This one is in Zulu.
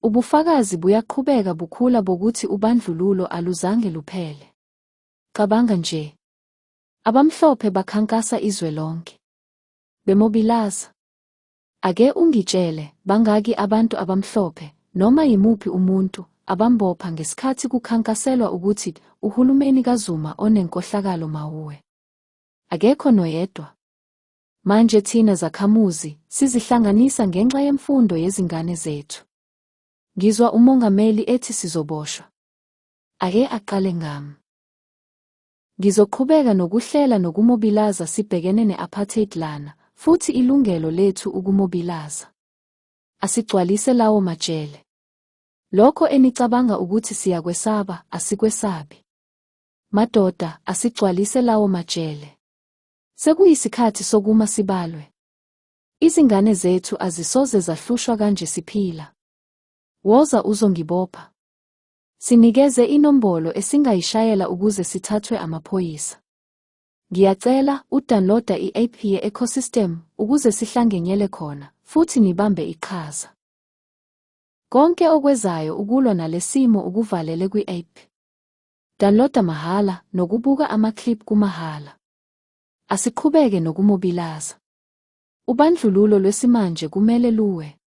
Ubufakazi buyaqhubeka bukhula bokuthi ubandlululo aluzange luphele. Cabanga nje. Abamhlophe bakhankasa izwe lonke. Bemobilaza. Ake ungitshele, bangaki abantu abamhlophe, noma yimuphi umuntu, abambopha ngesikhathi kukhankaselwa ukuthi uhulumeni kaZuma onenkohlakalo mawuwe? Akekho noyedwa. Manje thina zakhamuzi sizihlanganisa ngenxa yemfundo yezingane zethu. Ngizwa umongameli ethi sizoboshwa. Ake aqale ngami. Ngizoqhubeka nokuhlela nokumobilaza sibhekene ne-apartheid lana, futhi ilungelo lethu ukumobilaza. Asigcwalise lawo majele. Lokho enicabanga ukuthi siyakwesaba, asikwesabi. Madoda, asigcwalise lawo majele. Sekuyisikhathi sokuma sibalwe. Izingane zethu azisoze zahlushwa kanje siphila. Woza uzongibopha. Sinikeze inombolo esingayishayela ukuze sithathwe amaphoyisa. Ngiyacela udownloada i-app ye-ecosystem ukuze sihlangenyele khona futhi nibambe iqhaza. Konke okwezayo ukulwa nalesimo ukuvalele kwi-app. Downloada mahhala nokubuka ama-clip kumahhala. Asiqhubeke nokumobilaza. Ubandlululo lwesimanje kumele luwe.